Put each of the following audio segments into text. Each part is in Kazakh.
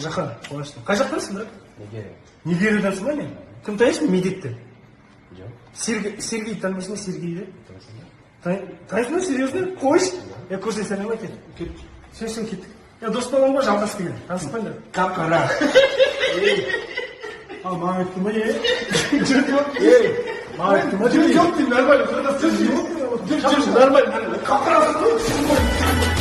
Жахан, қуаныштымын. Қай жақтансың, брат? Нигерия. Нигериядансың ба, не? Кім танисың, Медетті? Жоқ. Сергей, Сергей танымайсың ба, Сергейді? Танисың ба, серьезно? Қойшы. Е, көрсе сәлем айт. Кет. Все, все, кеттік. Е, дос балам ғой, Жалғас деген. Танысып. Қап қара. Ал, маған айттың ба, не? Жоқ, ей, маған айттың ба? Жоқ, жоқ, деймін, нормально. Жоқ, жоқ, жоқ, нормально, нормально. Қап қарасың ғой.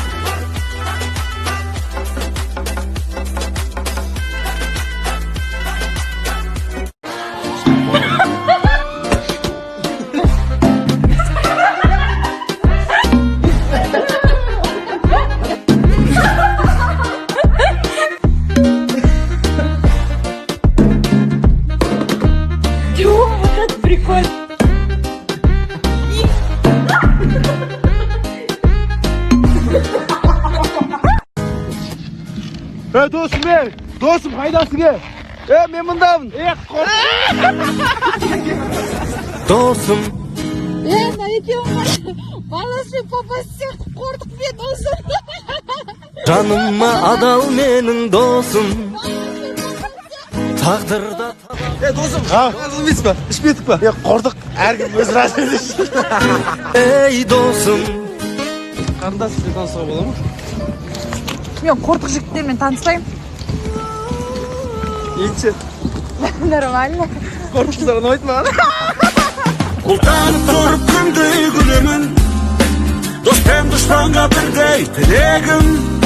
Тё, вот это прикольно. Е, досым, е, досым, қайдасың, е? Е, мен мындамын. Е, Досым. Е, мына екеуің бар. Баласы мен папасы сияқты қордық мен досым. Жаныма адал менің досым. Тағдырда. Е, досым, емес па? Ішпедік па? Е, қордық, әркім өз разы. Ей, досым. Қарындас, сізбен танысуға бола ма? Мен қортық жігіттермен таныспаймын. Етші. Нормально. Қордық қыздар ұнамайды маған. Бұлтанып тұрып күндей күлемін. Дос пен дұшпанға бірдей тілегім.